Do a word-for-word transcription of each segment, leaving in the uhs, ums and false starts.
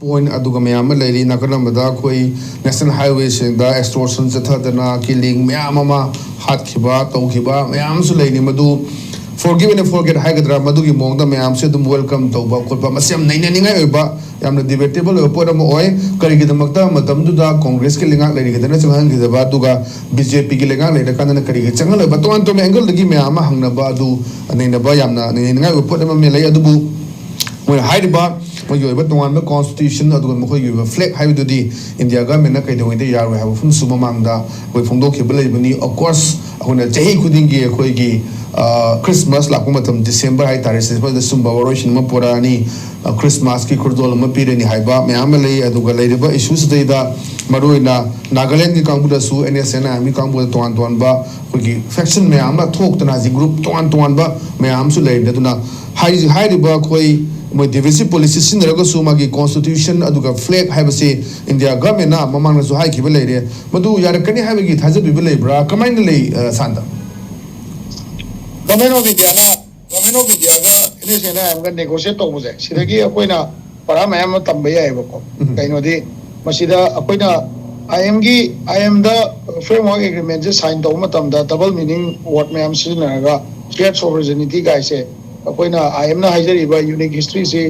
Point ꯑꯗꯨꯒ ꯃꯌꯥꯝ ꯑꯃ ꯂꯩꯔꯤ꯫ ꯅꯥꯀꯜ ꯑꯃꯗ ꯑꯩꯈꯣꯏ ꯅꯦꯁꯅꯦꯜ ꯍꯥꯏꯋꯦꯁꯤꯡꯗ ꯑꯦꯛꯁꯇꯣꯔꯁꯟ ꯆꯠꯊꯗꯅ ꯀꯤꯂꯤꯡ ꯃꯌꯥꯝ ꯑꯃ ꯍꯥꯠꯈꯤꯕ, ꯇꯧꯈꯤꯕ ꯃꯌꯥꯝ ꯑꯃꯁꯨ ꯂꯩꯔꯤ꯫ ꯃꯗꯨ ꯐꯣꯔꯒꯤꯞ ꯑꯦꯟ ꯐꯣꯔꯒꯦꯠ ꯍꯥꯏꯒꯗ꯭ꯔꯥ, ꯃꯗꯨꯒꯤ ꯃꯑꯣꯡꯗ ꯃꯌꯥꯝꯁꯦ ꯑꯗꯨꯝ ꯋꯦꯜꯀꯝ ꯇꯧꯕ ꯈꯣꯠꯄ, ꯃꯁꯤ ꯌꯥꯝ ꯅꯩꯅꯅꯤꯡꯉꯥꯏ ꯑꯣꯏꯕ, ꯌꯥꯝꯅ ꯗꯤꯕꯦꯇꯦꯕꯜ ꯑꯣꯏꯕ ꯄꯣꯠ ꯑꯃ ꯑꯣꯏ꯫ ꯀꯔꯤꯒꯤꯗꯃꯛꯇ ꯃꯇꯝꯗꯨꯗ ꯀꯣꯡꯒ꯭ꯔꯦꯁꯀꯤ ꯂꯩꯉꯥꯛ ꯂꯩꯔꯤꯉꯩꯗꯅ ꯆꯪꯍꯟꯈꯤꯗꯕ, ꯑꯗꯨꯒ ꯕꯤ ꯖꯦ ꯄꯤꯒꯤ ꯂꯩꯉꯥꯛ ꯂꯩꯔꯀꯥꯟꯗꯅ ꯀꯔꯤꯒꯤ ꯆꯪꯍꯜꯂꯣꯏꯕ? ꯇꯣꯉꯥꯟ ꯇꯣꯉꯥꯟꯕ ꯑꯦꯡꯒꯜꯗꯒꯤ ꯃꯌꯥꯝ ꯑꯃ ꯍꯪꯅꯕ, ꯑꯗꯨ ꯅꯩꯅꯕ, ꯌꯥꯝꯅ ꯅꯩꯅꯅꯤꯡꯉꯥꯏ ꯑꯣꯏꯕ ꯄꯣꯠ ꯑꯃ ꯂꯩ꯫ ꯑꯗꯨꯕꯨ ꯃꯣꯏꯅ ꯍꯥꯏꯔꯤꯕ ꯃꯣꯏꯒꯤ ꯑꯣꯏꯕ ꯇꯣꯉꯥꯟꯕ ꯀꯣꯟꯁꯇꯤꯇ꯭ꯌꯨꯁꯟ, ꯑꯗꯨꯒ ꯃꯈꯣꯏꯒꯤ ꯑꯣꯏꯕ ꯐ꯭ꯂꯦꯒ ꯍꯥꯏꯕꯗꯨꯗꯤ ꯏꯟꯗꯤꯌꯥ ꯒꯚꯔꯟꯃꯦꯟꯠꯅ ꯀꯩꯗꯧꯉꯩꯗ ꯌꯥꯔꯣꯏ ꯍꯥꯏꯕ ꯋꯥꯐꯝꯁꯨ ꯃꯃꯥꯡꯗ ꯑꯩꯈꯣꯏ ꯐꯣꯡꯗꯣꯛꯈꯤꯕ ꯂꯩꯕꯅꯤ꯫ ꯑꯣꯐ ꯀꯣꯔꯁ, ꯑꯩꯈꯣꯏꯅ ꯆꯍꯤ ꯈꯨꯗꯤꯡꯒꯤ ꯑꯩꯈꯣꯏꯒꯤ, ꯑ, ꯈ꯭ꯔꯤꯁꯃꯥꯁ ꯂꯥꯛꯄ ꯃꯇꯝ, ꯗꯤꯁꯦꯝꯕꯔ ꯍꯥꯏꯇꯥꯔꯦ, ꯁꯤꯗ ꯁꯨꯝꯕ ꯋꯥꯔꯣꯏꯁꯤꯟ ꯑꯃ ꯄꯨꯔꯛꯑꯅꯤ, ꯑ, ꯈ꯭ꯔꯤꯁꯃꯥꯁꯀꯤ ꯈꯨꯗꯣꯜ ꯑꯃ ꯄꯤꯔꯅꯤ ꯍꯥꯏꯕ ꯃꯌꯥꯝ ꯑꯃ ꯂꯩ꯫ ꯑꯗꯨꯒ ꯂꯩꯔꯤꯕ ꯏꯁꯨꯁꯤꯗꯩꯗ ꯃꯔꯨꯑꯣꯏꯅ ꯅꯥꯒꯥꯂꯦꯟꯒꯤ ꯀꯥꯡꯕꯨꯗꯁꯨ ꯑꯦꯟ ꯑꯦꯁ ꯑꯦꯟ ꯑꯥꯏ ꯑꯦꯝꯒꯤ ꯀꯥꯡꯕꯨꯗ ꯇꯣꯉꯥꯟ ꯇꯣꯉꯥꯟꯕ ꯑꯩꯈꯣꯏꯒꯤ ꯐꯦꯛꯁꯟ ꯃꯌꯥꯝ ꯑꯃ ꯊꯣꯛꯇꯅ ꯍꯧꯖꯤꯛ ꯒ꯭ꯔꯨꯞ ꯇꯣꯉꯥꯟ ꯇꯣꯉꯥꯟꯕ ꯃꯌꯥꯝ ꯑꯃꯁꯨ ꯂꯩꯔꯤꯕꯅꯤ꯫ ꯑꯗꯨꯅ ꯍꯥꯏ-, ꯍꯥꯏꯔꯤꯕ ꯑꯩꯈꯣꯏ ꯃꯣꯏ ꯗꯤꯚꯤꯖꯤꯚ ꯄꯣꯂꯤꯁꯤ ꯁꯤꯖꯤꯟꯅꯔꯒꯁꯨ ꯃꯥꯒꯤ ꯀꯣꯟꯁꯇꯤꯇ꯭ꯌꯨꯁꯟ ꯑꯗꯨꯒ ꯐ꯭ꯂꯦꯒ ꯍꯥꯏꯕꯁꯤ ꯏꯟꯗꯤꯌꯥ ꯒꯚꯔꯟꯃꯦꯟꯠꯅ ꯃꯃꯥꯡꯗꯁꯨ ꯍꯥꯏꯈꯤꯕ ꯂꯩꯔꯦ꯫ ꯃꯗꯨ ꯌꯥꯔꯛꯀꯅꯤ ꯍꯥꯏꯕꯒꯤ ꯊꯥꯖꯕꯤꯕ ꯂꯩꯕ꯭ꯔꯥ? ꯀꯃꯥꯏꯅ ꯂꯩ, ꯑ, ꯁꯥꯟꯇ? ꯒꯚꯔꯟꯃꯦꯟꯠ ꯑꯣꯐ ꯏꯟꯗꯤꯌꯥꯅ, ꯒꯚꯔꯟꯃꯦꯟꯠ ꯑꯣꯐ ꯏꯟꯗꯤꯌꯥꯒ ꯑꯦꯟ ꯑꯦꯁ ꯑꯦꯟ ꯑꯥꯏ ꯑꯦꯝꯒ ꯅꯦꯒꯣꯁꯤꯌꯦꯠ ꯇꯧꯕꯁꯦ, ꯁꯤꯗꯒꯤ ꯑꯩꯈꯣꯏꯅ ꯄꯔꯥ ꯃꯌꯥꯝ ꯑꯃ ꯇꯝꯕ ꯌꯥꯏꯑꯕꯀꯣ꯫ ꯎꯝ꯫ ꯀꯩꯅꯣꯗꯤ, ꯃꯁꯤꯗ ꯑꯩꯈꯣꯏꯅ ꯑꯥꯏ ꯑꯦꯝꯒꯤ, ꯑꯥꯏ ꯑꯦꯝꯗ ꯐ꯭ꯔꯦꯝꯋꯥꯔꯛ ꯑꯦꯒ꯭ꯔꯤꯃꯦꯟꯁꯦ ꯁꯥꯏꯟ ꯇꯧꯕ ꯃꯇꯝꯗ ꯗꯕꯜ ꯃꯤꯅꯤꯡ ꯋꯥꯔꯗ ꯃꯌꯥꯝ ꯁꯤꯖꯤꯟꯅꯔꯒ, ꯁꯤꯌꯔ ꯁꯣꯚꯔꯦꯅꯤꯇꯤ ꯀꯥꯏꯁꯦ ꯑꯩꯈꯣꯏꯅ ꯑꯥꯏ ꯑꯦꯝꯅ ꯍꯥꯏꯖꯔꯤꯕ ꯌꯨꯅꯤꯛ ꯍꯤꯁꯇ꯭ꯔꯤꯁꯤ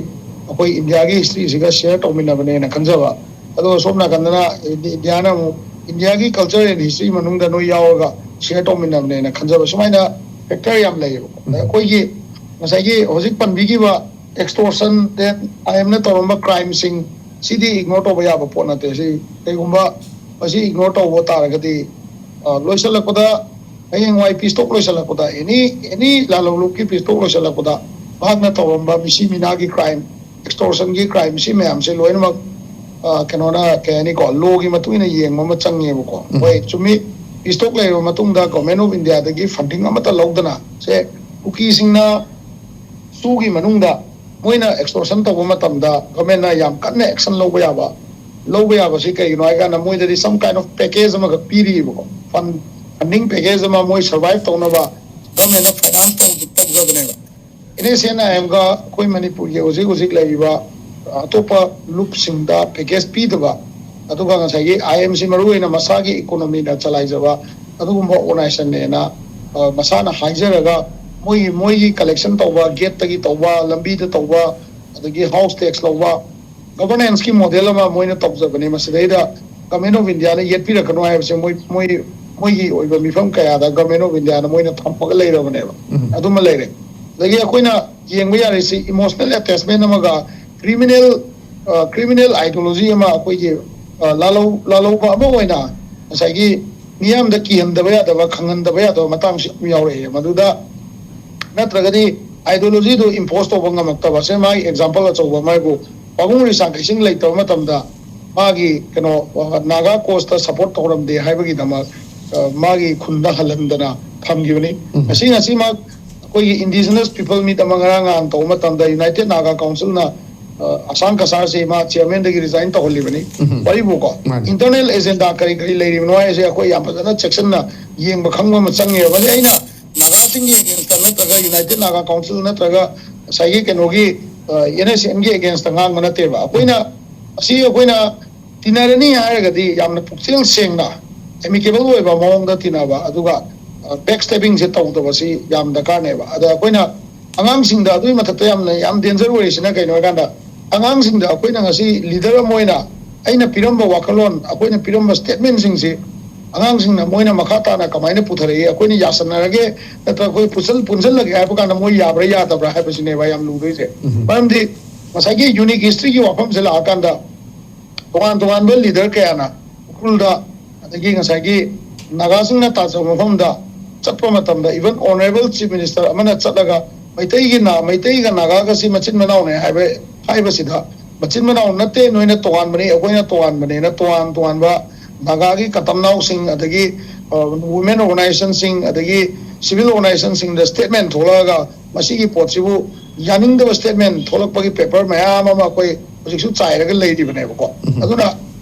ꯑꯩꯈꯣꯏ ꯏꯟꯗꯤꯌꯥꯒꯤ ꯍꯤꯁꯇ꯭ꯔꯤꯁꯤꯒ ꯁꯤꯌꯔ ꯇꯧꯃꯤꯟꯅꯕꯅꯦꯅ ꯈꯟꯖꯕ꯫ ꯑꯗꯨꯒ ꯁꯣꯝ ꯅꯥꯀꯟꯗꯅ ꯏꯟꯗꯤ-, ꯏꯟꯗꯤꯌꯥꯅ ꯑꯃꯨꯛ ꯏꯟꯗꯤꯌꯥꯒꯤ ꯀꯜꯆꯔ ꯑꯦꯟ ꯍꯤꯁꯇ꯭ꯔꯤ ꯃꯅꯨꯡꯗ ꯅꯣꯏ ꯌꯥꯎꯔꯒ ꯁꯤꯌꯔ ꯇꯧꯃꯤꯟꯅꯕꯅꯦꯅ ꯈꯟꯖꯕ, ꯁꯨꯃꯥꯏꯅ ꯐꯦꯛꯇꯔ ꯌꯥꯝ ꯂꯩꯌꯦꯕꯀꯣ꯫ ꯎꯝ꯫ ꯑꯩꯈꯣꯏꯒꯤ ꯉꯁꯥꯏꯒꯤ ꯍꯧꯖꯤꯛ ꯄꯟꯕꯤꯈꯤꯕ ꯑꯦꯛꯁꯇꯣꯔꯁꯟ, ꯗꯦꯟ ꯑꯥꯏ ꯑꯦꯝꯅ ꯇꯧꯔꯝꯕ ꯀ꯭ꯔꯥꯏꯝꯁꯤꯡ, ꯁꯤꯗꯤ ꯏꯒꯅꯣꯔ ꯇꯧꯕ ꯌꯥꯕ ꯄꯣꯠ ꯅꯠꯇꯦ꯫ ꯁꯤ ꯀꯩꯒꯨꯝꯕ ꯃꯁꯤ ꯏꯒꯅꯣꯔ ꯇꯧꯕ ꯇꯥꯔꯒꯗꯤ, ꯑ, ꯂꯣꯏꯁꯤꯜꯂꯛꯄꯗ, ꯍꯌꯦꯡꯋꯥꯏ ꯄꯤꯁ ꯇꯣꯛ ꯂꯣꯏꯁꯤꯜꯂꯛꯄꯗ, ꯑꯦꯅꯤ, ꯑꯦꯅꯤ ꯂꯥꯜꯍꯧꯂꯨꯞꯀꯤ ꯄꯤꯁ ꯇꯣꯛ ꯂꯣꯏꯁꯤꯜꯂꯛꯄꯗ, ꯃꯍꯥꯛꯅ ꯇꯧꯔꯝꯕ ꯃꯤꯁꯤ ꯃꯤꯅꯥꯒꯤ ꯀ꯭ꯔꯥꯏꯝ, ꯑꯦꯛꯁꯇꯣꯔꯁꯟꯒꯤ ꯀ꯭ꯔꯥꯏꯝ, ꯁꯤ ꯃꯌꯥꯝꯁꯦ ꯂꯣꯏꯅꯃꯛ, ꯑ, ꯀꯩꯅꯣꯅ, ꯀꯩ ꯍꯥꯏꯅꯤꯀꯣ, ꯂꯣꯒꯤ ꯃꯇꯨꯡ ꯏꯟꯅ ꯌꯦꯡꯕ ꯑꯃ ꯆꯪꯉꯦꯕꯀꯣ꯫ ꯎꯝ꯫ ꯍꯣꯏ, ꯆꯨꯝꯃꯤ, ꯄꯤꯁ ꯇꯣꯛ ꯂꯩꯔꯕ ꯃꯇꯨꯡꯗ ꯒꯣꯔꯃꯦꯟ ꯑꯣꯐ ꯏꯟꯗꯤꯌꯥꯗꯒꯤ ꯐꯟꯗꯤꯡ ꯑꯃꯠꯇ ꯂꯧꯗꯅ, ꯁꯦ, ꯀꯨꯀꯤꯁꯤꯡꯅ ꯁꯨꯒꯤ ꯃꯅꯨꯡꯗ ꯃꯣꯏꯅ ꯑꯦꯛꯁꯇꯣꯔꯁꯟ ꯇꯧꯕ ꯃꯇꯝꯗ ꯒꯣꯔꯃꯦꯟꯅ ꯌꯥꯝ ꯀꯟꯅ ꯑꯦꯛꯁꯟ ꯂꯧꯕ ꯌꯥꯕ, ꯂꯧꯕ ꯌꯥꯕꯁꯤ ꯀꯩꯒꯤꯅꯣ ꯍꯥꯏ ꯀꯥꯟꯗ, ꯃꯣꯏꯗꯗꯤ some kind of package ꯑꯃꯈꯛ ꯄꯤꯔꯤꯕꯀꯣ, ꯐꯟ, ꯐꯟꯗꯤꯡ ꯄꯦꯀꯦꯖ ꯑꯃ ꯃꯣꯏ ꯁꯔꯚꯥꯏꯚ ꯇꯧꯅꯕ ꯒꯣꯔꯃꯦꯟꯅ ꯐꯥꯏꯅꯥꯟꯁ ꯇꯧ-, ꯇꯧꯖꯕꯅꯦꯕ꯫ ꯑꯦꯟ ꯑꯦꯁ ꯑꯦꯟ ꯑꯥꯏ ꯑꯦꯝꯒ ꯑꯩꯈꯣꯏ ꯃꯅꯤꯄꯨꯔꯒꯤ ꯍꯧꯖꯤꯛ ꯍꯧꯖꯤꯛ ꯂꯩꯔꯤꯕ ꯑꯇꯣꯞꯄ ꯂꯨꯞꯁꯤꯡꯗ ꯄꯦꯀꯦꯖ ꯄꯤꯗꯕ, ꯑꯗꯨꯒ ꯉꯁꯥꯏꯒꯤ ꯑꯥꯏ ꯑꯦꯝꯁꯤ ꯃꯔꯨꯑꯣꯏꯅ ꯃꯁꯥꯒꯤ ꯏꯀꯣꯅꯣꯃꯤꯗ ꯆꯂꯥꯏꯖꯕ ꯑꯗꯨꯒꯨꯝꯕ ꯑꯣꯔꯒꯅꯥꯏꯖꯦꯁꯟꯅꯦꯅ, ꯑ, ꯃꯁꯥꯅ ꯍꯥꯏꯖꯔꯒ ꯃꯣꯏꯒꯤ ꯃꯣꯏꯒꯤ ꯀꯂꯦꯛꯁꯟ ꯇꯧꯕ, ꯒꯦꯠꯇꯒꯤ ꯇꯧꯕ, ꯂꯝꯕꯤꯗ ꯇꯧꯕ, ꯑꯗꯒꯤ ꯍꯥꯎꯁ ꯇꯦꯛꯁ ꯂꯧꯕ, ꯒꯚꯔꯅꯦꯟꯁꯀꯤ ꯃꯣꯗꯦꯜ ꯑꯃ ꯃꯣꯏꯅ ꯇꯧꯖꯕꯅꯦ꯫ ꯃꯁꯤꯗꯩꯗ ꯒꯚꯔꯟꯃꯦꯟ ꯑꯣꯐ ꯏꯟꯗꯤꯌꯥꯅ ꯌꯦꯠꯄꯤꯔꯛꯀꯅꯣ ꯍꯥꯏꯕꯁꯦ ꯃꯣꯏ ꯃꯣꯏ ꯃꯣꯏꯒꯤ ꯑꯣꯏꯕ ꯃꯤꯐꯝ ꯀꯌꯥꯗ ꯒꯚꯔꯟꯃꯦꯟ ꯑꯣꯐ ꯏꯟꯗꯤꯌꯥꯅ ꯃꯣꯏꯅ ꯊꯝꯃꯒ ꯂꯩꯔꯕꯅꯦꯕ꯫ ꯑꯗꯨꯃ ꯂꯩꯔꯦ꯫ ꯑꯗꯒꯤ ꯑꯩꯈꯣꯏꯅ ꯌꯦꯡꯕ ꯌꯥꯔꯤꯁꯤ ꯏꯃꯣꯁꯅꯦꯜ ꯑꯦꯇꯦꯆꯃꯦꯟ ꯑꯃꯒ ꯀ꯭ꯔꯤꯃꯤꯅꯦꯜ ꯀ꯭ꯔꯤꯃꯤꯅꯦꯜ ꯑꯥꯏꯗꯤꯌꯣꯂꯣꯖꯤ ꯑꯃ ꯑꯩꯈꯣꯏꯒꯤ, ꯑ, ꯂꯥꯜꯍꯧ ꯂꯥꯜꯍꯧꯕ ꯑꯃ ꯑꯣꯏꯅ ꯉꯁꯥꯏꯒꯤ ꯃꯤꯌꯥꯝꯗ ꯀꯤꯍꯟꯗꯕ ꯌꯥꯗꯕ, ꯈꯪꯍꯟꯗꯕ ꯌꯥꯗꯕ ꯃꯇꯥꯡꯁꯨ ꯌꯥꯝ ꯌꯥꯎꯔꯛꯑꯦ꯫ ꯃꯗꯨꯗ ꯅꯠꯇ꯭ꯔꯒꯗꯤ ꯑꯥꯏꯗꯤꯌꯣꯂꯣꯖꯤꯗꯨ ꯏꯝꯄꯣꯁ ꯇꯧꯕ ꯉꯝꯃꯛꯇꯕ꯫ ꯁꯦ, ꯃꯥꯒꯤ ꯑꯦꯛꯖꯥꯝꯄꯜ ꯑꯆꯧꯕ ꯑꯃ ꯍꯥꯏꯕꯨ, ꯄꯥꯕꯨꯡ ꯔꯤꯁꯥꯡꯈꯩꯁꯤꯡ ꯂꯩꯇꯕ ꯃꯇꯝꯗ ꯃꯥꯒꯤ ꯀꯩꯅꯣ, ꯑ, ꯅꯥꯒꯥ ꯀꯣꯁꯇ ꯁꯄꯣꯔꯠ ꯇꯧꯔꯝꯗꯦ ꯍꯥꯏꯕꯒꯤꯗꯃꯛ, ꯑ, ꯃꯥꯒꯤ ꯈꯨꯟꯗ ꯍꯜꯍꯟꯗꯅ ꯊꯝꯈꯤꯕꯅꯤ꯫ ꯎꯝ꯫ ꯉꯁꯤ ꯉꯁꯤꯃꯛ ꯑꯩꯈꯣꯏꯒꯤ ꯏꯟꯗꯤꯖꯤꯅꯁ ꯄꯤꯄꯜ ꯃꯤꯠ ꯑꯃ ꯉꯔꯥꯡ ꯅꯍꯥꯟ ꯇꯧꯕ ꯃꯇꯝꯗ ꯌꯨꯅꯥꯏꯇꯦꯠ ꯅꯥꯒꯥ ꯀꯥꯎꯟꯁꯤꯜꯅ, ꯑ, ꯑꯁꯥꯡ ꯀꯁꯥꯔꯁꯦ ꯃꯥ ꯆꯤꯌꯔꯃꯦꯟꯗꯒꯤ ꯔꯤꯖꯥꯏꯟ ꯇꯧꯍꯜꯂꯤꯕꯅꯤ꯫ ꯎꯝ꯫ ꯋꯥꯔꯤꯕꯨꯀꯣ, ꯃꯥꯅꯤ꯫ ꯏꯟꯇꯔꯅꯦꯜ ꯑꯦꯖꯦꯟꯗꯥ ꯀꯔꯤ ꯀꯔꯤ ꯂꯩꯔꯤꯕꯅꯣ ꯍꯥꯏꯁꯦ ꯑꯩꯈꯣꯏ ꯌꯥꯝ ꯐꯖꯅ ꯆꯦꯛꯁꯤꯟꯅ ꯌꯦꯡꯕ ꯈꯪꯕ ꯑꯃ ꯆꯪꯉꯦꯕ꯫ ꯃꯁꯤ ꯑꯩꯅ ꯅꯥꯒꯥꯁꯤꯡꯒꯤ ꯑꯦꯒꯦꯟꯁꯇ ꯅꯠꯇ꯭ꯔꯒ ꯌꯨꯅꯥꯏꯇꯦꯠ ꯅꯥꯒꯥ ꯀꯥꯎꯟꯁꯤꯜ ꯅꯠꯇ꯭ꯔꯒ ꯉꯁꯥꯏꯒꯤ ꯀꯩꯅꯣꯒꯤ, ꯑ, ꯑꯦꯟ ꯑꯦꯁ ꯑꯦꯟꯒꯤ ꯑꯦꯒꯦꯟꯁꯇ ꯉꯥꯡꯕ ꯅꯠꯇꯦꯕ꯫ ꯑꯩꯈꯣꯏꯅ ꯑꯁꯤ ꯑꯩꯈꯣꯏꯅ ꯇꯤꯟꯅꯔꯅꯤ ꯍꯥꯏꯔꯒꯗꯤ ꯌꯥꯝꯅ ꯄꯨꯛꯆꯦꯜ ꯁꯦꯡꯅ, ꯑꯦꯃꯤꯀꯦꯕꯜ ꯑꯣꯏꯕ ꯃꯑꯣꯡꯗ ꯇꯤꯟꯅꯕ, ꯑꯗꯨꯒ, ꯑ, ꯕꯦꯛ ꯁ꯭ꯇꯦꯕꯤꯡꯁꯦ ꯇꯧꯗꯕꯁꯤ ꯌꯥꯝ ꯗꯔꯀꯥꯔꯅꯦꯕ꯫ ꯑꯗ ꯑꯩꯈꯣꯏꯅ ꯑꯉꯥꯡꯁꯤꯡꯗ, ꯑꯗꯨꯒꯤ ꯃꯊꯛꯇ ꯌꯥꯝꯅ, ꯌꯥꯝ ꯗꯦꯟꯖꯔ ꯑꯣꯏꯔꯤꯁꯤꯅ ꯀꯩꯅꯣ ꯍꯥꯏꯀꯥꯟꯗ, ꯑꯉꯥꯡꯁꯤꯡꯗ ꯑꯩꯈꯣꯏꯅ ꯉꯁꯤ ꯂꯤꯗꯔ ꯑꯃ ꯑꯣꯏꯅ ꯑꯩꯅ ꯄꯤꯔꯝꯕ ꯋꯥꯈꯜꯂꯣꯟ, ꯑꯩꯈꯣꯏꯅ ꯄꯤꯔꯝꯕ ꯁ꯭ꯇꯦꯠꯃꯦꯟꯁꯤꯡꯁꯤ ꯑꯉꯥꯡꯁꯤꯡꯅ ꯃꯣꯏꯅ ꯃꯈꯥ ꯇꯥꯅ ꯀꯃꯥꯏꯅ ꯄꯨꯊꯔꯛꯏ, ꯑꯩꯈꯣꯏꯅ ꯌꯥꯁꯟꯅꯔꯒꯦ ꯅꯠꯇ꯭ꯔꯒ ꯑꯩꯈꯣꯏ ꯄꯨꯟꯁꯤꯜ-, ꯄꯨꯟꯁꯤꯜꯂꯒꯦ ꯍꯥꯏꯕ ꯀꯥꯟꯗ ꯃꯣꯏ ꯌꯥꯕ꯭ꯔꯥ ꯌꯥꯗꯕ꯭ꯔꯥ ꯍꯥꯏꯕꯁꯤꯅꯦꯕ ꯌꯥꯝ ꯂꯨꯗꯣꯏꯁꯦ꯫ ꯎꯝ꯫ ꯃꯔꯝꯗꯤ ꯉꯁꯥꯏꯒꯤ ꯌꯨꯅꯤꯛ ꯍꯤꯁꯇ꯭ꯔꯤꯒꯤ ꯋꯥꯐꯝꯁꯦ ꯂꯥꯛꯑꯀꯥꯟꯗ ꯇꯣꯉꯥꯟ ꯇꯣꯉꯥꯟꯕ ꯂꯤꯗꯔ ꯀꯌꯥꯅ ꯎꯈ꯭ꯔꯨꯜꯗ, ꯑꯗꯒꯤ ꯉꯁꯥꯏꯒꯤ ꯅꯥꯒꯥꯁꯤꯡꯅ ꯇꯥꯖꯕ ꯃꯐꯝꯗ ꯆꯠꯄ ꯃꯇꯝꯗ, even ꯑꯣꯅꯔꯦꯕꯜ ꯆꯤꯐ ꯃꯤꯅꯤꯁꯇꯔ ꯑꯃꯅ ꯆꯠꯂꯒ ꯃꯩꯇꯩꯒꯤ ꯅꯥ-, ꯃꯩꯇꯩꯒ ꯅꯥꯒꯥꯒꯁꯤ ꯃꯆꯤꯟ ꯃꯅꯥꯎꯅꯦ ꯍꯥꯏꯕ, ꯍꯥꯏꯕꯁꯤꯗ, "ꯃꯆꯤꯟ ꯃꯅꯥꯎ ꯅꯠꯇꯦ, ꯅꯣꯏꯅ ꯇꯣꯉꯥꯟꯕꯅꯤ, ꯑꯩꯈꯣꯏꯅ ꯇꯣꯉꯥꯟꯕꯅꯦꯅ" ꯇꯣꯉꯥꯟ ꯇꯣꯉꯥꯟꯕ ꯅꯥꯒꯥꯒꯤ ꯀꯇꯝꯅꯥꯎꯁꯤꯡ, ꯑꯗꯒꯤ, ꯑ, ꯋꯨꯃꯦꯟ ꯑꯣꯔꯒꯅꯥꯏꯖꯦꯁꯟꯁꯤꯡ, ꯑꯗꯒꯤ ꯁꯤꯚꯤꯜ ꯑꯣꯔꯒꯅꯥꯏꯖꯦꯁꯟꯁꯤꯡꯗ ꯁ꯭ꯇꯦꯠꯃꯦꯟ ꯊꯣꯛꯂꯛꯑꯒ ꯃꯁꯤꯒꯤ ꯄꯣꯠꯁꯤꯕꯨ ꯌꯥꯅꯤꯡꯗꯕ ꯁ꯭ꯇꯦꯠꯃꯦꯟ ꯊꯣꯛꯂꯛꯄꯒꯤ ꯄꯦꯄꯔ ꯃꯌꯥꯝ ꯑꯃ ꯑꯩꯈꯣꯏ ꯍꯧꯖꯤꯛꯁꯨ ꯆꯥꯏꯔꯒ ꯂꯩꯔꯤꯕꯅꯦꯕꯀꯣ꯫ ꯎꯝ꯫ ꯑꯗꯨꯅ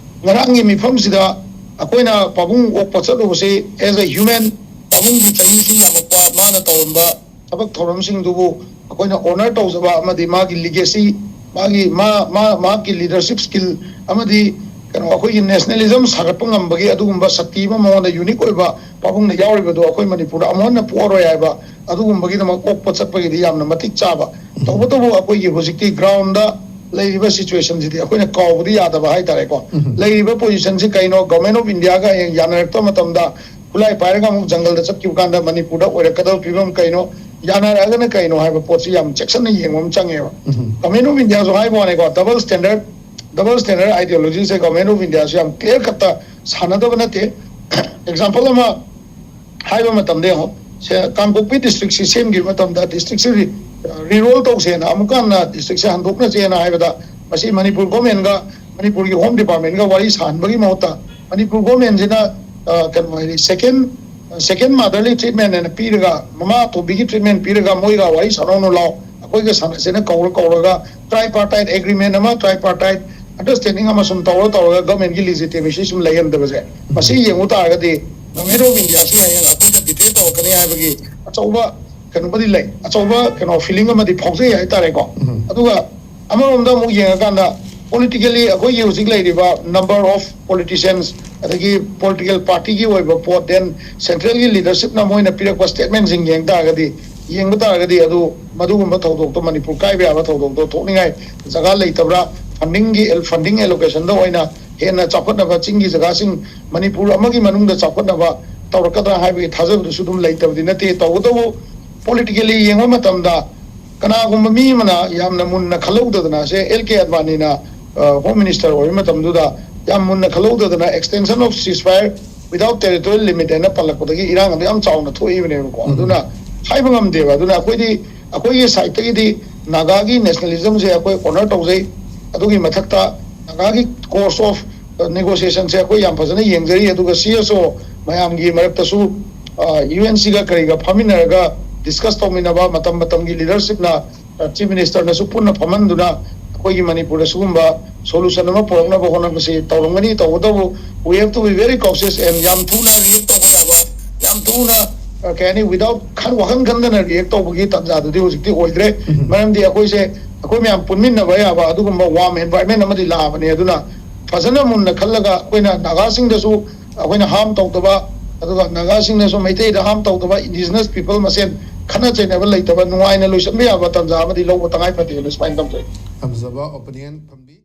ꯉꯔꯥꯡꯒꯤ ꯃꯤꯐꯝꯁꯤꯗ ꯑꯩꯈꯣꯏꯅ ꯄꯥꯕꯨꯡ ꯑꯣꯛꯄ ꯆꯠꯂꯨꯕꯁꯤ, as a human, ꯄꯥꯕꯨꯡꯒꯤ ꯆꯍꯤ ꯅꯤꯐꯨ ꯌꯥꯝꯃꯛꯄ, ꯃꯥꯅ ꯇꯧꯔꯝꯕ ꯊꯕꯛ ꯊꯧꯔꯝꯁꯤꯡꯗꯨꯕꯨ ꯑꯩꯈꯣꯏꯅ ꯑꯣꯅꯔ ꯇꯧꯖꯕ ꯑꯃꯗꯤ ꯃꯥꯒꯤ ꯂꯤꯒꯦꯁꯤ ꯃꯥꯒꯤ ꯃꯥ ꯃꯥ ꯃꯍꯥꯛꯀꯤ ꯂꯤꯗꯔꯁꯤꯞ ꯁ꯭ꯀꯤꯜ ꯑꯃꯗꯤ ꯀꯩꯅꯣ ꯑꯩꯈꯣꯏꯒꯤ ꯅꯦꯁꯅꯦꯂꯤꯖꯝ ꯁꯥꯒꯠꯄ ꯉꯝꯕꯒꯤ ꯑꯗꯨꯒꯨꯝꯕ ꯁꯛꯇꯤ ꯑꯃ ꯃꯉꯣꯟꯗ ꯌꯨꯅꯤꯛ ꯑꯣꯏꯕ ꯄꯥꯕꯨꯡꯗ ꯌꯥꯎꯔꯤꯕꯗꯣ ꯑꯩꯈꯣꯏ ꯃꯅꯤꯄꯨꯔꯗ ꯑꯃꯨꯛ ꯍꯟꯅ ꯄꯣꯛꯑꯔꯣꯏ ꯍꯥꯏꯕ ꯑꯗꯨꯒꯨꯝꯕꯒꯤꯗꯃꯛ ꯑꯣꯛꯄ ꯆꯠꯄꯒꯤꯗꯤ ꯌꯥꯝꯅ ꯃꯇꯤꯛ ꯆꯥꯕ꯫ ꯇꯧꯕꯇꯕꯨ ꯑꯩꯈꯣꯏꯒꯤ ꯍꯧꯖꯤꯛꯀꯤ ꯒ꯭ꯔꯥꯎꯟꯗ ꯂꯩꯔꯤꯕ ꯁꯤꯆꯨꯋꯦꯁꯟꯁꯤꯗꯤ ꯑꯩꯈꯣꯏꯅ ꯀꯥꯎꯕꯗꯤ ꯌꯥꯗꯕ ꯍꯥꯏꯇꯥꯔꯦꯀꯣ꯫ ꯂꯩꯔꯤꯕ ꯄꯣꯖꯤꯁꯟꯁꯤ ꯀꯩꯅꯣ? ꯒꯚꯔꯟꯃꯦꯟ ꯑꯣꯐ ꯏꯟꯗꯤꯌꯥꯒ ꯍꯌꯦꯡ ꯌꯥꯅꯔꯛꯇꯕ ꯃꯇꯝꯗ ꯈꯨꯠꯂꯥꯏ ꯄꯥꯏꯔꯒ ꯑꯃꯨꯛ ꯖꯪꯒꯜꯗ ꯆꯠꯈꯤꯕ ꯀꯥꯟꯗ ꯃꯅꯤꯄꯨꯔꯗ ꯑꯣꯏꯔꯛꯀꯗꯕ ꯐꯤꯕꯝ ꯀꯩꯅꯣ, ꯌꯥꯅꯔꯛꯑꯒꯅ ꯀꯩꯅꯣ ꯍꯥꯏꯕ ꯄꯣꯠꯁꯤ ꯌꯥꯝ ꯆꯦꯛꯁꯤꯟꯅ ꯌꯦꯡꯕ ꯑꯃ ꯆꯪꯉꯦꯕ꯫ ꯒꯚꯔꯟꯃꯦꯟ ꯑꯣꯐ ꯏꯟꯗꯤꯌꯥꯁꯨ ꯍꯥꯏꯕ ꯋꯥꯅꯤꯀꯣ, ꯗꯕꯜ ꯁ꯭ꯇꯦꯟꯗꯔꯠ ꯗꯕꯜ ꯁ꯭ꯇꯦꯟꯗꯔꯠ ꯑꯥꯏꯗꯤꯌꯣꯂꯣꯖꯤꯁꯦ ꯒꯚꯔꯟꯃꯦꯟ ꯑꯣꯐ ꯏꯟꯗꯤꯌꯥꯁꯨ ꯌꯥꯝ ꯀ꯭ꯂꯤꯌꯥꯔ ꯀꯠꯇ ꯁꯥꯟꯅꯗꯕ ꯅꯠꯇꯦ꯫ ꯑꯦꯛꯖꯥꯝꯄꯜ ꯑꯃ ꯍꯥꯏꯕ ꯃꯇꯝꯗ ꯌꯦꯡꯉꯣ, ꯁꯦ, ꯀꯥꯡꯄꯣꯛꯄꯤ ꯗꯤꯁꯇ꯭ꯔꯤꯛꯁꯤ ꯁꯦꯝꯈꯤꯕ ꯃꯇꯝꯗ ꯗꯤꯁꯇ꯭ꯔꯤꯛꯁꯤ ꯔꯤꯔꯣꯜ ꯇꯧꯁꯦꯅ, ꯑꯃꯨꯛꯀ ꯍꯟꯅ ꯗꯤꯁꯇ꯭ꯔꯤꯛꯁꯦ ꯍꯟꯗꯣꯛꯅꯁꯦꯅ ꯍꯥꯏꯕꯗ ꯃꯁꯤ ꯃꯅꯤꯄꯨꯔ ꯒꯣꯔꯃꯦꯟꯒ ꯃꯅꯤꯄꯨꯔꯒꯤ ꯍꯣꯝ ꯗꯤꯄꯥꯔꯠꯃꯦꯟꯒ ꯋꯥꯔꯤ ꯁꯥꯍꯟꯕꯒꯤ ꯃꯍꯨꯠꯇ ꯃꯅꯤꯄꯨꯔ ꯒꯣꯔꯃꯦꯟꯁꯤꯅ, ꯑ, ꯀꯩꯅꯣ ꯍꯥꯏꯗꯤ ꯁꯦꯀꯦꯟ ꯁꯦꯀꯦꯟ ꯃꯥꯗꯔꯂꯤ ꯇ꯭ꯔꯤꯠꯃꯦꯟ ꯍꯥꯏꯅ ꯄꯤꯔꯒ, ꯃꯃꯥ ꯑꯇꯣꯝꯕꯤꯒꯤ ꯇ꯭ꯔꯤꯠꯃꯦꯟ ꯄꯤꯔꯒ ꯃꯣꯏꯒ ꯋꯥꯔꯤ ꯁꯥꯟꯅꯧꯅꯨ ꯂꯥꯎ, ꯑꯩꯈꯣꯏꯒ ꯁꯥꯟꯅꯁꯦꯅ ꯀꯧꯔ ꯀꯧꯔꯒ ꯇ꯭ꯔꯥꯏꯄꯥꯔꯇꯥꯏꯠ ꯑꯦꯒ꯭ꯔꯤꯃꯦꯟ ꯑꯃ, ꯇ꯭ꯔꯥꯏꯄꯥꯔꯇꯥꯏꯠ ꯑꯟꯗꯔꯁ꯭ꯇꯦꯟꯗꯤꯡ ꯑꯃ ꯁꯨꯝ ꯇꯧꯔ ꯇꯧꯔꯒ ꯒꯚꯔꯟꯃꯦꯟꯒꯤ ꯂꯤꯖꯤꯇꯤꯃꯦꯁꯤ ꯁꯨꯝ ꯂꯩꯍꯟꯗꯕꯁꯦ, ꯃꯁꯤ ꯌꯦꯡꯉꯨ ꯇꯥꯔꯒꯗꯤ ꯒꯚꯔꯟꯃꯦꯟ ꯑꯣꯐ ꯏꯟꯗꯤꯌꯥꯁꯤ ꯍꯌꯦꯡ ꯑꯩꯈꯣꯏꯗ ꯕꯤꯇ꯭ꯔꯦ ꯇꯧꯔꯛꯀꯅꯤ ꯍꯥꯏꯕꯒꯤ ꯑꯆꯧꯕ ꯀꯩꯅꯣꯃꯗꯤ ꯂꯩ, ꯑꯆꯧꯕ ꯀꯩꯅꯣ ꯐꯤꯂꯤꯡ ꯑꯃꯗꯤ ꯐꯥꯎꯖꯩ ꯍꯥꯏꯇꯥꯔꯦꯀꯣ꯫ ꯑꯗꯨꯒ ꯑꯃꯔꯣꯝꯗ ꯑꯃꯨꯛ ꯌꯦꯡꯉꯀꯥꯟꯗ ꯄꯣꯂꯤꯇꯤꯀꯦꯜꯂꯤ ꯑꯩꯈꯣꯏꯒꯤ ꯍꯧꯖꯤꯛ ꯂꯩꯔꯤꯕ ꯅꯝꯕꯔ ꯑꯣꯐ ꯄꯣꯂꯤꯇꯤꯁꯤꯌꯟꯁ ꯑꯗꯒꯤ ꯄꯣꯂꯤꯇꯤꯀꯦꯜ ꯄꯥꯔꯇꯤꯒꯤ ꯑꯣꯏꯕ ꯄꯣꯠ, ꯗꯦꯟ ꯁꯦꯟꯇ꯭ꯔꯦꯜꯒꯤ ꯂꯤꯗꯔꯁꯤꯞꯅ ꯃꯣꯏꯅ ꯄꯤꯔꯛꯄ ꯁ꯭ꯇꯦꯠꯃꯦꯟꯁꯤꯡ ꯌꯦꯡ ꯇꯥꯔꯒꯗꯤ, ꯌꯦꯡꯕ ꯇꯥꯔꯒꯗꯤ ꯑꯗꯨ ꯃꯗꯨꯒꯨꯝꯕ ꯊꯧꯗꯣꯛꯇꯣ, ꯃꯅꯤꯄꯨꯔ ꯀꯥꯏꯕ ꯌꯥꯕ ꯊꯧꯗꯣꯛꯇꯣ ꯊꯣꯛꯅꯤꯡꯉꯥꯏ ꯖꯒꯥ ꯂꯩꯇꯕ꯭ꯔꯥ? ꯐꯟꯗꯤꯡꯒꯤ, ꯐꯟꯗꯤꯡ ꯑꯦꯂꯣꯀꯦꯁꯟꯗ ꯑꯣꯏꯅ ꯍꯦꯟꯅ ꯆꯥꯎꯈꯠꯅꯕ, ꯆꯤꯡꯒꯤ ꯖꯒꯥꯁꯤꯡ ꯃꯅꯤꯄꯨꯔ ꯑꯃꯒꯤ ꯃꯅꯨꯡꯗ ꯆꯥꯎꯈꯠꯅꯕ ꯇꯧꯔꯛꯀꯗ꯭ꯔꯥ ꯍꯥꯏꯕꯒꯤ ꯊꯥꯖꯕꯗꯨꯁꯨ ꯑꯗꯨꯝ ꯂꯩꯇꯕꯗꯤ ꯅꯠꯇꯦ꯫ ꯇꯧꯕꯇꯕꯨ ꯄꯣꯂꯤꯇꯤꯀꯦꯜꯂꯤ ꯌꯦꯡꯕ ꯃꯇꯝꯗ ꯀꯅꯥꯒꯨꯝꯕ ꯃꯤ ꯑꯃꯅ ꯌꯥꯝꯅ ꯃꯨꯟꯅ ꯈꯜꯍꯧꯗꯗꯅ, ꯁꯦ, ꯑꯦꯜ ꯀꯦ ꯑꯗꯕꯥꯅꯤꯅ, ꯑ, ꯍꯣꯝ ꯃꯤꯅꯤꯁꯇꯔ ꯑꯣꯏꯕ ꯃꯇꯝꯗꯨꯗ ꯌꯥꯝ ꯃꯨꯟꯅ ꯈꯜꯍꯧꯗꯗꯅ extension of ceasefire without territorial limit ꯍꯥꯏꯅ ꯄꯜꯂꯛꯄꯗꯒꯤ ꯏꯔꯥꯡ ꯑꯗꯨ ꯌꯥꯝ ꯆꯥꯎꯅ ꯊꯣꯛꯏꯕꯅꯦꯕꯀꯣ꯫ ꯑꯗꯨꯅ ꯍꯥꯏꯕ ꯉꯝꯗꯦꯕ꯫ ꯑꯗꯨꯅ ꯑꯩꯈꯣꯏꯗꯤ, ꯑꯩꯈꯣꯏꯒꯤ ꯁꯥꯏꯠꯇꯒꯤꯗꯤ ꯅꯥꯒꯥꯒꯤ ꯅꯦꯁꯅꯦꯂꯤꯖꯝꯁꯦ ꯑꯩꯈꯣꯏ ꯑꯣꯅꯔ ꯇꯧꯖꯩ꯫ ꯑꯗꯨꯒꯤ ꯃꯊꯛꯇ ꯅꯥꯒꯥꯒꯤ ꯀꯣꯔꯁ ꯑꯣꯐ ꯅꯦꯒꯣꯁꯤꯌꯦꯁꯟꯁꯦ ꯑꯩꯈꯣꯏ ꯌꯥꯝ ꯐꯖꯅ ꯌꯦꯡꯖꯔꯤ꯫ ꯑꯗꯨꯒ ꯁꯤ ꯑꯦꯁ ꯑꯣ ꯃꯌꯥꯝꯒꯤ ꯃꯔꯛꯇꯁꯨ, ꯑ, ꯌꯨ ꯑꯦꯟ ꯁꯤꯒ ꯀꯔꯤꯒ ꯐꯝꯃꯤꯟꯅꯔꯒ ꯗꯤꯁꯀꯁ ꯇꯧꯃꯤꯟꯅꯕ, ꯃꯇꯝ ꯃꯇꯝꯒꯤ ꯂꯤꯗꯔꯁꯤꯞꯅ, ꯑ, ꯆꯤꯐ ꯃꯤꯅꯤꯁꯇꯔꯅꯁꯨ ꯄꯨꯟꯅ ꯐꯝꯍꯟꯗꯨꯅ ꯑꯩꯈꯣꯏꯒꯤ ꯃꯅꯤꯄꯨꯔꯗ ꯁꯤꯒꯨꯝꯕ ꯁꯣꯂꯨꯁꯟ ꯑꯃ ꯄꯨꯔꯛꯅꯕ ꯍꯣꯠꯅꯕꯁꯤ ꯇꯧꯔꯝꯒꯅꯤ꯫ ꯇꯧꯕꯇꯕꯨ, we have to be very cautious and ꯌꯥꯝ ꯊꯨꯅ ꯔꯤꯌꯦꯛ ꯇꯧꯕ ꯌꯥꯕ, ꯌꯥꯝ ꯊꯨꯅ, ꯀꯩ ꯍꯥꯏꯅꯤ, ꯋꯤꯗꯥꯎꯠ ꯋꯥꯈꯜ ꯈꯟꯗꯅ ꯔꯤꯌꯦꯛ ꯇꯧꯕꯒꯤ ꯇꯥꯟꯖꯥꯗꯨꯗꯤ ꯍꯧꯖꯤꯛꯇꯤ ꯑꯣꯏꯗ꯭ꯔꯦ꯫ ꯃꯔꯝꯗꯤ ꯑꯩꯈꯣꯏꯁꯦ, ꯑꯩꯈꯣꯏ ꯃꯌꯥꯝ ꯄꯨꯟꯃꯤꯟꯅꯕ ꯌꯥꯕ ꯑꯗꯨꯒꯨꯝꯕ ꯋꯥꯔꯝ ꯑꯦꯟꯚꯥꯏꯔꯟꯃꯦꯟ ꯑꯃꯗꯤ ꯂꯥꯛꯑꯕꯅꯦ꯫ ꯑꯗꯨꯅ ꯐꯖꯅ ꯃꯨꯟꯅ ꯈꯜꯂꯒ ꯑꯩꯈꯣꯏꯅ ꯅꯥꯒꯥꯁꯤꯡꯗꯁꯨ ꯑꯩꯈꯣꯏꯅ ꯍꯥꯔꯝ ꯇꯧꯗꯕ, ꯑꯗꯨꯒ ꯅꯥꯒꯥꯁꯤꯡꯅꯁꯨ ꯃꯩꯇꯩꯗ ꯍꯥꯔꯝ ꯇꯧꯗꯕ, ꯏꯟꯗꯤꯖꯤꯅꯁ ꯄꯤꯄꯜ ꯃꯁꯦꯟ ꯈꯠꯅ ꯆꯩꯅꯕ ꯂꯩꯇꯕ ꯅꯨꯡꯉꯥꯏꯅ ꯂꯣꯏꯁꯤꯟꯕ ꯌꯥꯕ ꯇꯥꯟꯖꯥ ꯑꯃꯗꯤ ꯂꯧꯕ ꯇꯉꯥꯏ ꯐꯗꯦꯅ ꯁꯨꯃꯥꯏꯅ ꯊꯝꯖꯒꯦ꯫ ꯊꯝꯖꯕ ꯑꯣꯄꯤꯅꯤꯌꯟ ꯐꯝꯕꯤ꯫